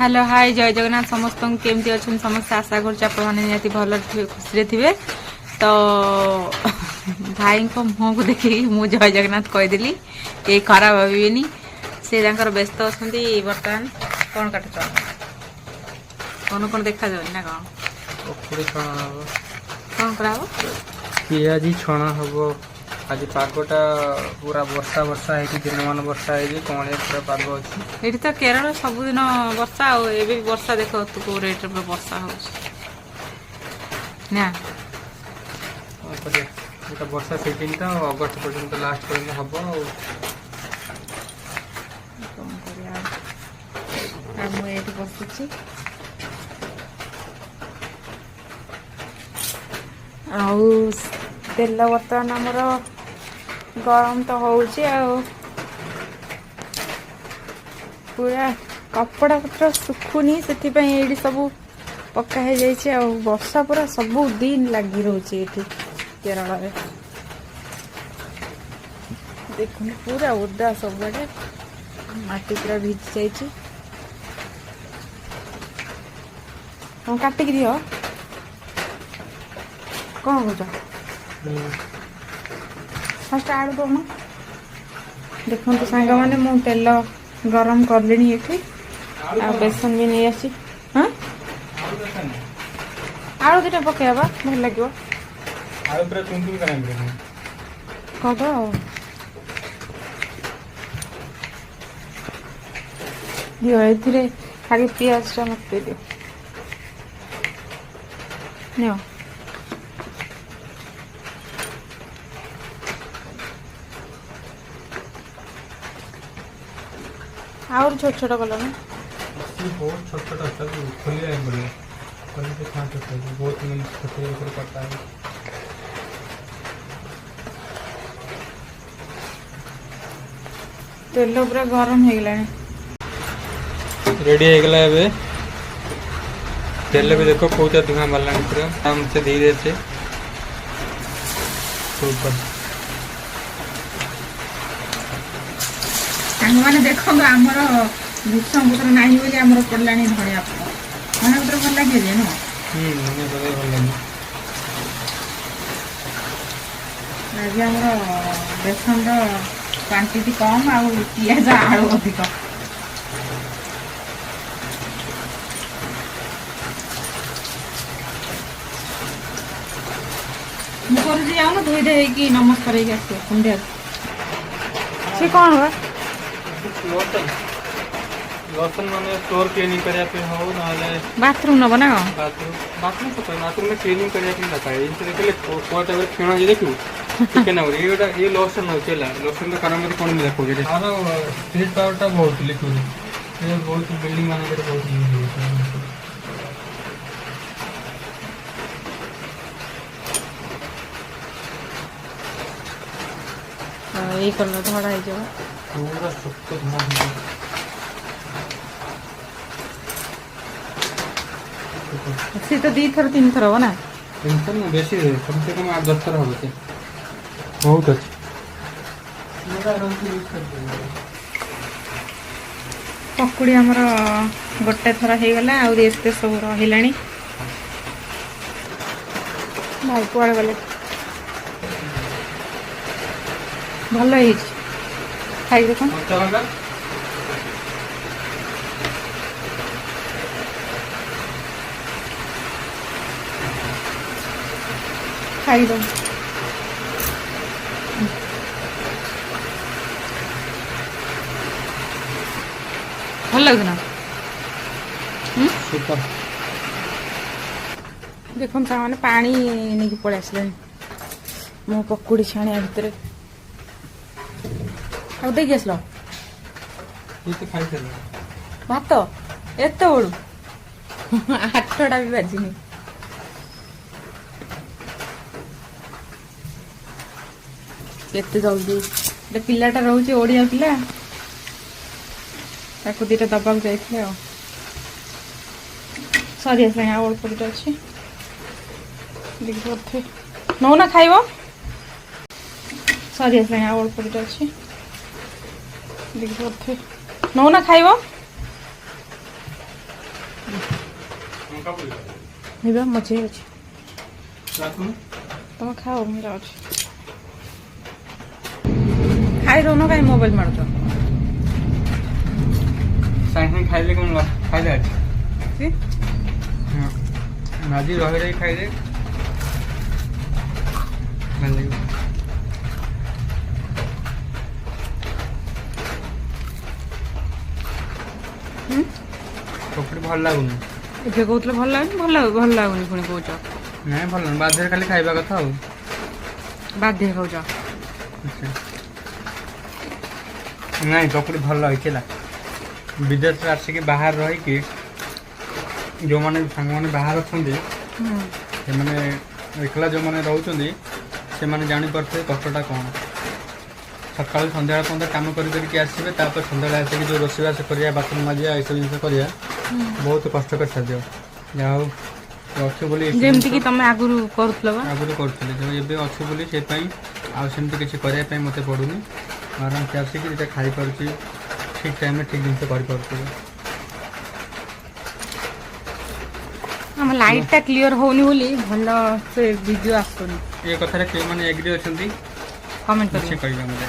Hello, high, ଜୟ ଜଗନ୍ନାଥ ସମସ୍ତଙ୍କୁ। କେମିତି ଅଛନ୍ତି ସମସ୍ତେ? ଆଶା କରୁଛି ଆପଣମାନେ ନିହାତି ଭଲରେ ଥିବେ, ଖୁସିରେ ଥିବେ। ତ ଭାଇଙ୍କ ମୁହଁକୁ ଦେଖିକି ମୁଁ ଜୟ ଜଗନ୍ନାଥ କହିଦେଲି, କେହି ଖରାପ ଭାବିବେନି। ସେ ତାଙ୍କର ବ୍ୟସ୍ତ ଅଛନ୍ତି ବର୍ତ୍ତମାନ। କ'ଣ କାଟୁଛ? କ'ଣ କ'ଣ ଦେଖାଯାଉନି ନା କ'ଣ? ପକୁଡ଼ି ଛଣା ହବ। କ'ଣ କରାହବ? ପିଆଜି ଛଣା ହବ। ଆଜି ପାଗଟା ପୁରା ବର୍ଷା ବର୍ଷା ହେଇକି, ଦିନମାନ ବର୍ଷା ହେଇକି କଅଁଳିଆ ପୁରା ପାଗ ଅଛି। ଏଠି ତ କେରଳ ସବୁଦିନ ବର୍ଷା, ଆଉ ଏବେ ବି ବର୍ଷା। ଦେଖ ତୁ କୋଉ ରେଟ୍ରେ ପୁରା ବର୍ଷା ହଉଛି ନା? କଣ କରିବା, ଏଇଟା ବର୍ଷା ସିଜନ୍ ତ ଆଉ ଅଗଷ୍ଟ ପର୍ଯ୍ୟନ୍ତ, ଲାଷ୍ଟ ପର୍ଯ୍ୟନ୍ତ ହବ ଆଉ। କ'ଣ କରିବା ଆଉ? ଆଉ ମୁଁ ଏଇଠି ବସିଛି। ଆଉ ତେଲ ବର୍ତ୍ତମାନ ଆମର ଗରମ ତ ହଉଛି, ଆଉ ପୁରା କପଡ଼ା ପତ୍ର ଶୁଖୁନି, ସେଥିପାଇଁ ଏଇଠି ସବୁ ପକା ହେଇଯାଇଛି। ଆଉ ବର୍ଷା ପୁରା ସବୁ ଦିନ ଲାଗି ରହୁଛି ଏଇଠି କେରଳରେ। ଦେଖନ୍ତୁ, ପୁରା ଓଦା ସବୁଆଡ଼େ, ମାଟି ପୁରା ଭିଜି ଯାଇଛି। ହଁ, କାଟିକି ଦିଅ। କ'ଣ କହୁଛ? ଫାଷ୍ଟ ଆଳୁ ଦଉନ। ଦେଖନ୍ତୁ ସାଙ୍ଗମାନେ, ମୁଁ ତେଲ ଗରମ କଲିଣି ଏଠି, ଆଉ ବେସନ ବି ନେଇ ଆସିଛି। ହଁ, ଆଳୁ ଦୁଇଟା ପକେଇବା, ଭଲ ଲାଗିବ। ଆଳୁ ପୁରା ଚୁନ ଚୁନ କରାନ୍ତି। କରିଦେବା। ଆଉ ଦିଅ, ଏଥିରେ ଖାଲି ପିଆଜଟା ମତେ ଦେଇଦିଅ, ନିଅ। ଆହୁରି ଛୋଟ ଛୋଟ କଲ ନା? ବହୁତ ଛୋଟ ଛୋଟ ଅଛି, ତାକୁ ଖୋଲିବାକୁ ପଡ଼ିବ। ଖୋଲିକି ଛାଁ ଛୋଟ ଅଛି ବହୁତ, ମାନେ ଛୋଟ ଛୋଟ କଟା ହେଇଛି। ତେଲ ପୁରା ଗରମ ହେଇଗଲାଣି। ରେଡି ହେଇଗଲା ଏବେ। ତେଲ ବି ଦେଖ, କୋଉଟା ଧୂଆଁ ମାରିଲାଣି ପୁରା ଆରାମ ସେ, ଧୀରେ ସେ, ସୁପର। ସାଙ୍ଗମାନେ ଦେଖନ୍ତୁ, ଆମର ଭୃଷଙ୍ଗ ପତ୍ର ନାହିଁ ବୋଲି ଆମର ପଡ଼ିଲାଣି ଧଣିଆ ପତ୍ର। ଧଣିଆ ପତ୍ର ଭଲ ଲାଗିବ ଯେ, ନୁହଁ? ହୁଁ, ଧନିଆ ପତ୍ର ଭଲ ଲାଗେ। ଆଜି ଆମର ବେସନର କ୍ୱାଣ୍ଟିଟି କମ୍ ଆଉ ପିଆଜ ଆଳୁ ଅଧିକ। ମୁଁ କରୁଛି, ଯାଉନ ଧୋଇ ଧୋଇ ହେଇକି ନମସ୍କାର ହେଇକି ଆସିବ ସନ୍ଧ୍ୟାରେ। ସେ କ'ଣ ବା? ଲୋସନ, ଲୋସନ ମାନେ ଫ୍ଲୋର କ୍ଲିନିଂ କରିବା ପାଇଁ ହଉ, ନହେଲେ ବାଥରୁମ୍ ନବ ନା କ'ଣ? ବାଥରୁମ୍, ବାଥରୁମ୍ ସତ, ବାଥରୁମ୍ରେ କ୍ଲିନିଂ କରିବା ପାଇଁ ଦରକାର। ଏଇ ଜିନିଷ ଦେଖିଲେ କୁଆ ଟାଇପ୍ର ଫେଣ ଯେ ଦେଖିବୁ ଟିକେ ନା। ଏଇ ଗୋଟା ଇଏ ଲୋସନ ହେଉଛି, ହେଲା। ଲୋସନ ଦୋକାନ ମୋତେ କ'ଣ ଦେଖାଉଛି ଏଠି। ତାର ସ୍ପିଡ୍ ପାୱାରଟା ବହୁତ ଲିକ୍ୱିଡ, ଏ ବହୁତ ବିଲ୍ଡିଂ ମାନଙ୍କରେ ବହୁତ ୟୁଜ୍ ହେଉଛି। ଏଇ କଲର୍ ଧଳା ହେଇଯିବ। ପୁରା ଶୁକ୍ତ ଧୂଆଁ ହେଇଯିବ। ସେ ତ ଦିଥର ତିନିଥର ହବ ନା? ତିନିଥର ନା, ବେଶୀ, କମ୍ ସେ କମ୍ 8-10 ଥର ହବ। ସେ ବହୁତ ଅଛି। ପକୁଡ଼ି ଆମର ଗୋଟେ ଥର ହେଇଗଲା, ଆହୁରି ଏତେ ସବୁ ରହିଲାଣି। ଭାଇ କୁଆଡ଼େ ଗଲେ? ଭଲ ହେଇଛି, ଖାଇକି ଦେଖ। କଞ୍ଚା ଲଙ୍କା। ଖାଇକି ଦେବ। ଭଲ ଲାଗୁଛି ନା? ସୁପର। ଦେଖନ୍ତୁ ସାଙ୍ଗମାନେ, ପାଣି ନେଇକି ପଳେଇ ଆସିଲେଣି ମୋ ପକୁଡ଼ି ଛାଣିବା ଭିତରେ। ଆଉ ଦେଇକି ଆସିଲ? ଇଏ ତ ଖାଇସାରିଲାଣି। ଭାତ ଏତେବେଳୁ? 8ଟା ବି ବାଜିନି। କେତେ ଜଲ୍ଦି! ଗୋଟେ ପିଲାଟା ରହୁଛି, ଓଡ଼ିଆ ପିଲା, ତାକୁ ଦିଟା ଦବାକୁ ଯାଇଥିଲେ। ଆଉ ସରି ଆସିଲାଣି, ଆଉ ଅଳ୍ପ ଦିଟା ଅଛି, ଦେଖିପାରୁଥିବେ। ନଉନା, ଖାଇବ। ସରି ଆସିଲାଣି, ଆଉ ଅଳ୍ପ ଦିଟା ଅଛି, ଦେଖିପାରୁଥିବେ। ନଉନା, ଖାଇବ। ଲଙ୍କା ପଡ଼ିବ। ଏବେ ମଝିରେ ଅଛି। ଆସୁନୁ। ତମେ ଖାଅ, ମୁଁ ଯାଉଛି। ଖାଇ ଦଉନ, କାଇଁ ମୋବାଇଲ ମାରୁଛ? ସାଙ୍ଗେ ସାଙ୍ଗେ ଖାଇଲେ କ'ଣ ଫାଇଦା ଅଛି? କି? ହଁ, ଭାଜି ରହି ରହି ଖାଇଲେ ଭଲ ଲାଗିବ। ହୁଁ? ପକୁଡ଼ି ଭଲ ଲାଗୁନି। ଏବେ କହୁଥିଲେ ଭଲ ଲାଗୁନି, ଭଲ ଲାଗୁନି ପୁଣି କହୁଛ। ନାଇଁ, ଭଲ ଲାଗୁନି। ବାଧ୍ୟରେ ଖାଲି ଖାଇବା କଥା ଆଉ। ବାଧ୍ୟ ଖାଉଛ। ଆଚ୍ଛା। ନାଇଁ, ପକୁଡ଼ି ଭଲ ହେଇଥିଲା। ବିଦେଶରେ ଆସିକି ବାହାରେ ରହିକି ଯେଉଁମାନେ ସାଙ୍ଗମାନେ ବାହାରେ ଅଛନ୍ତି, ସେମାନେ ଏକଲା ଯେଉଁମାନେ ରହୁଛନ୍ତି, ସେମାନେ ଜାଣିପାରୁଥିବେ କଷ୍ଟଟା କ'ଣ। ସକାଳୁ ସନ୍ଧ୍ୟାବେଳ ପର୍ଯ୍ୟନ୍ତ କାମ କରି କରିକି ଆସିବେ, ତାପରେ ସନ୍ଧ୍ୟାବେଳେ ଆସିକି ଯେଉଁ ରୋଷେଇବାସ କରିବା, ବାସନ ମାଜିବା, ଏସବୁ ଜିନିଷ କରିବା ବହୁତ କଷ୍ଟକର ସାଧ୍ୟ। ଯାହା ହଉ ଅଛୁ ବୋଲି ଏସବୁ ଯେମିତି କି ଜିନିଷ ତମେ ଆଗରୁ କରୁଥିଲ ବା? ଆଗରୁ କରୁଥିଲି। ତ ଏବେ ଅଛୁ ବୋଲି ସେଇପାଇଁ ଆଉ ସେମିତି କିଛି କରିବା ପାଇଁ ମୋତେ ପଡ଼ୁନି। ଆରାମସେ ଆସିକି ଦୁଇଟା ଖାଇପାରୁଛି, ଠିକ୍ ଟାଇମ୍ରେ ଠିକ୍ ଜିନିଷ କରିପାରୁଛି। ଆମ ଲାଇଟ୍ ଟା କ୍ଲିୟର ହଉନି ବୋଲି ଭଲ ସେ ଭିଡିଓ ଆସୁନି। ଏ କଥାରେ କେଉଁମାନେ ଏଗ୍ରି ଅଛନ୍ତି? କମେଣ୍ଟ ନିଶ୍ଚୟ କରିବେ। କହିବେ ମୋତେ।